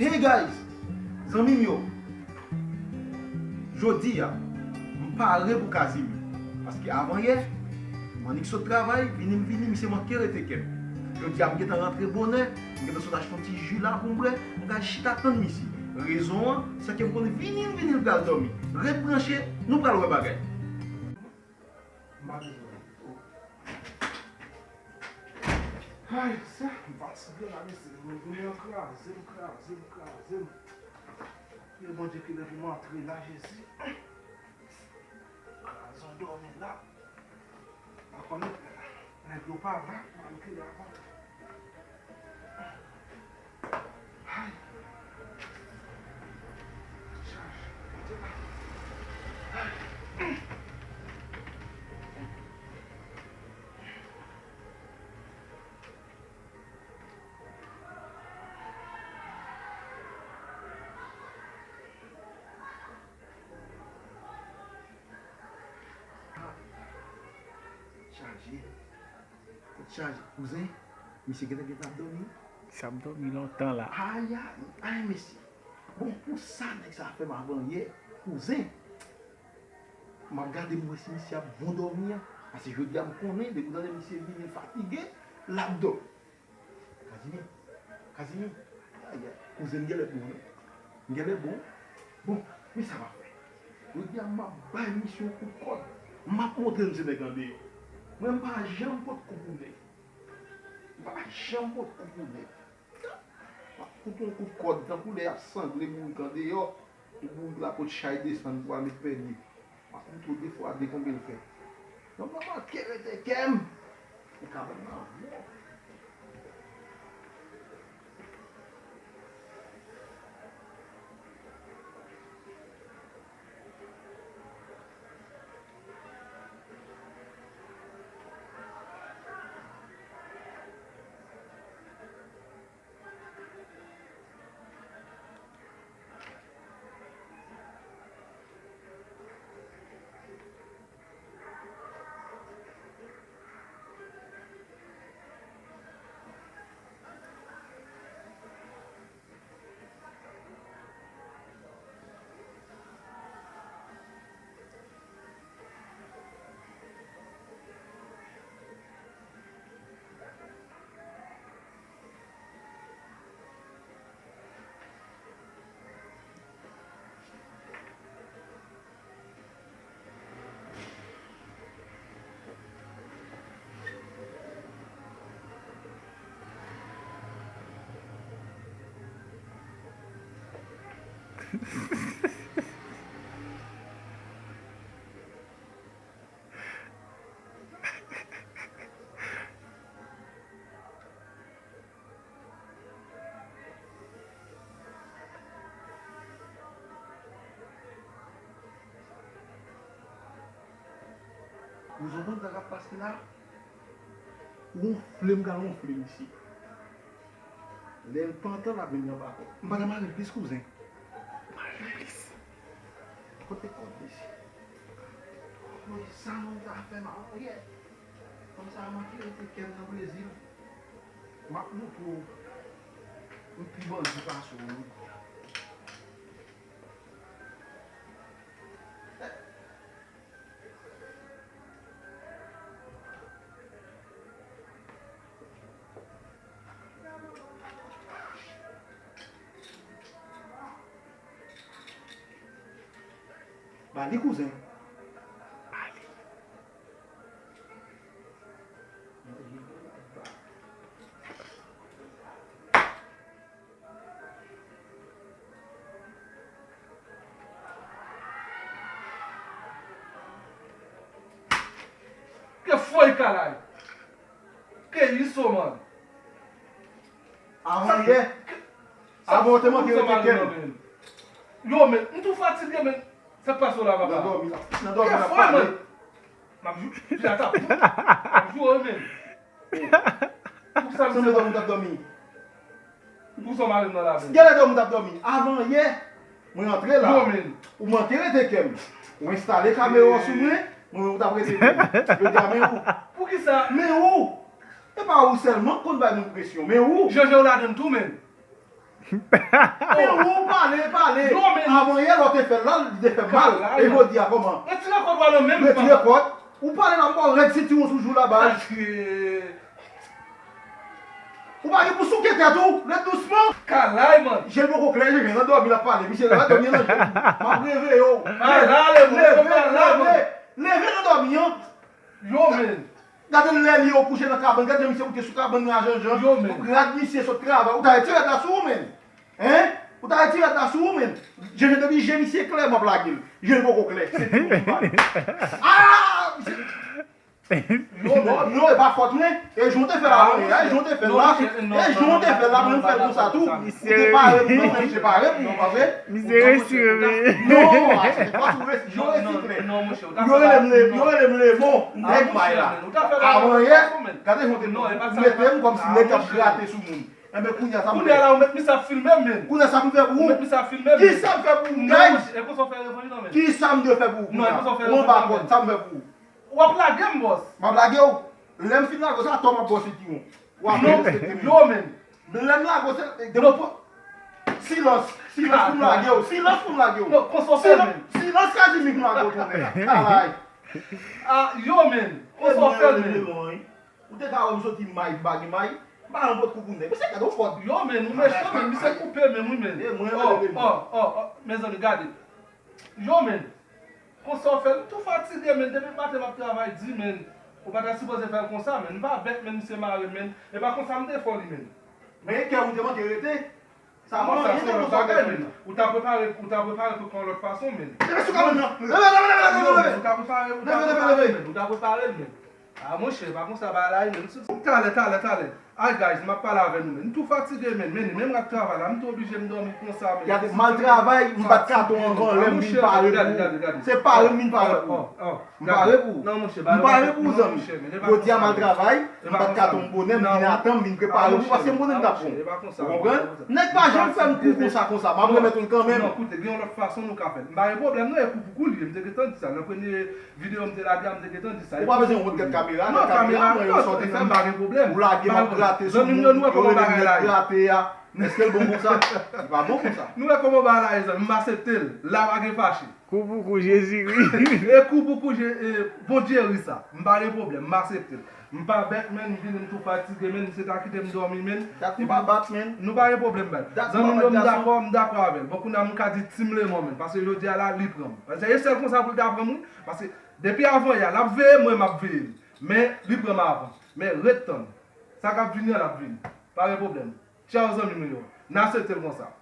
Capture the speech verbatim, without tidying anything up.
Hey guys, zanmi m yo, jodi a, m pare pou Kazimi. Paske avan yè, m annik sot travay, vini m vini, misye manke rete kè m. Jodi a, m gentan rantre bonè, m gentan sot achte yon ti ji la pou m bwè, m pral chita tann misye. Rezon an, se ke m konn vini m vini l pral dòmi. Ret branche, nou pral wè bagay. M pa bezwen. Ay, sa, m fatige la, mesye. Jounen an kraze m, kraze m, kraze m. Priye Bondye ki lè pou m antre la, Jezi. Kraze m dòmi la. Pa konnen, nèg yo pa la, m antre la. Chaje. Tèt chaje. Kouzen, misye gentan gentan ap dòmi. Misye ap dòmi lontan la. Ay, ay, ay, mesye. Bon, pou sa nèg sa fè m avan yè, kouzen. M ap gade m wè si misye ap bon dòmi an. Paske jodi a m konnen, depi w tande misye vini fatige, l ap dòmi. Kazimi, Kazimi, ay, ay, kouzen m genlè bon, wi. M genlè bon. Bon, men sa m ap fè. Jodi a, m ap bay misye yon kout kòd. M ap montre l m se nèg andeyò. Mwen, m pa janm pot kou pou nèg. M pa janm pot kou pou nèg. M ap koute yon kout kòd, tankou lè y ap sangle bourik andeyò, pou bourik la pot chay desann pou al met pèdi. M ap koute de fwa de konbyen l fè. Nonm nan manke rete kè m. Li ka ban m nan vwò. Ou konprann sa k ap pase la? Wonfle m pral wonfle misye. Lè l pantan, l ap vin nan bakò. M pa t mare l plis, kouzen. Mare l plis. Kote kòd misye? Mwen, sa moun ta fè m avan yè. Kòm sa manke rete kè m nan Brezil. M ap montre w. M pi bandi pase w, wi. Ba li, kouzen. Ba li. Ke fòy kalay. Ke isoman. Avan yè. Avan w te manke rete kè m. Yo, men, m tou fatige, men. Sa k pase w la, papa? Nan dòmi la. Nan dòmi la, pale. M ap jou-, m ap jou-, m ap jou, men. Pou sa, sanble dòmi w t ap dòmi. Pou sa, m ale nan laven. Genlè dòmi w t ap dòmi. Avan yè, mwen antre la. Yo, men. Ou manke rete kè m. Ou enstale kamera sou mwen, mwen ou t ap rete kè m. Jodi a, men ou. Poukisa? Men ou. E pa ou sèlman k konn bay moun presyon, men ou. Janje w ladann tou, men. Men ou pale, pale. Avan yè lè w te fè l la, li te fè mal. E jodi a kòman? Retire kòd ou a nan men m. Retire kòd. Ou pale la, m ba w rèd sentiwon sou jou la, baz. Ou pa gen pou souke tèt ou, ret dousman. Kalay, man. Je l poko klè, je l nan dòmi l ap pale. Misye la dòmi nan je l. M ap reveye w. Leve, leve, leve, leve nan dòmi an. Yo, men. Gade lè li yo kouche nan kabann, gade jan misye moute sou kabann nan a janjan. Yo, men. Rad misye sot travay. Ou ta retire rad la sou ou, men. Hein? Ou ta retire rad la sou ou, men. Je, je depi je misye klè, m ap lage l. Je l poko klè. Se tou ki pale. Ah! Misye. Yo, men. Non, e pa fòt mwen. E jan w te fè la, e jan w te fè la. E jan w te fè la, mwen m fè l konsa tou. Ou te pare pou mwen, mwen m te pare pou ou, pa vre? Misye retire. Non, a se te fòs ou resi, yo resi klè. Yo rele m le, yo rele m lemon, nèg may la. Avan yè, gade jan w te mete m kòmsi nèg k ap grate sou moun. Enben, kounye a sa m fè? Kounye a la, ou mèt misye ap filme m, men. Kounye a sa m fè pou ou? Ou mèt misye ap filme m, men. Kisa m fè pou ou, guys? E konsa w fè revanj nan, men. Kisa m dwe fè pou ou kounye a? Ou anba kòd, sa m fè pou ou? W ap lage m, bòs. M ap lage w. Lè m fin lage w, se atò m ap ba w sentiwon. W ap respekte m. Yo, men. Lè m lage w, se depi w pran silans. Silans pou m lage w. Silans pou m lage w. Non, konsa w fè, men. Silans Kazimi pou m lage w tounen. Kalay. Ah, yo, men. Konsa w fè, men. Ou te ka wè m soti may, m pa gen may. M pa nan pot kou pou nèg. Misye gade yon fòt. Yo, men, ou mechan, men. Misye koupe, men, wi, men. E mwen, oh, oh, oh, oh, mezanmi, gade. Yo, men. Konsa w fè l, m tou fatige, men. Depi maten m ap travay di, men. Ou pa ta sipoze fè l konsa, men. M pa bèt, men, misye mare, men. E pa konsa m te fè w li, men. Men kè ou te manke rete. Sa manke, se yon lòt bagay, men. Ou ta prepare, ou ta prepare pou yon lòt fason, men. Leve sou kabann nan. Leve, leve, leve, leve, leve. Ou ta prepare, ou ta prepare, men. Ou ta prepare l, men. Ah, monchè, pa konsa bagay la ye, men. Talè, talè, talè. Ay, guys, m ap pale avè nou, men. M tou fatige, men. Men, menm rat travay la, m tou oblije m dòmi konsa, men. Gade, m al travay, m bat katon anvan lè m vin pare pou ou. Se pare m vin pare pou ou. M pare pou ou. M pare pou ou, zanmi. Jodi a m al travay, m bat katon m bonè, m vin atan, m vin prepare pou ou, paske m konnen m t ap pran w. Ou konprann? Nèg pa janm fè m kou konsa, konsa. M ap remèt ou l kanmenm. Non, koute, gen yon lòt fason nou ka fè l. M pa gen pwoblèm, non, e kou pou kou l ye. M te gentan di sa. Nan premye videyo m te lage a, m te gentan di sa. Ou pa bezwen wont gad kamera, gad kamera, mwen yo sòti fè m. M pa gen pwoblèm. Ou lage m ap grate sou moun, yo rele m nèg grate a. Èske l bon konsa? Li pa bon konsa. Nou wè kòman bagay la ye, zanmi. M aksepte l. La pa gen fache. Kou pou kou, Jezi ri. E kou pou kou, Je-, e, Bondye ri sa. M pa gen pwoblèm, m aksepte l. M pa bèt, men, m vini, m tou fatige, men, misye ta kite m dòmi, men. Dat nou pa bat, men. Nou pa gen pwoblèm, men. Zanmi m yo, m dakò, m dakò avè l. Bon, kounye a, m ka di Team Lemon, men, paske jodi a la, li pran m. Paske e sèl konsa pou l ta pran m, wi. Paske depi avan yè, l ap veye m, mwen, m ap veye l. Men, li pran m avan. Men, ret tann. Sa k ap vini an, l ap vini. Pa gen pwoblèm. Tchaw, zanmi m yo. N aksepte l konsa.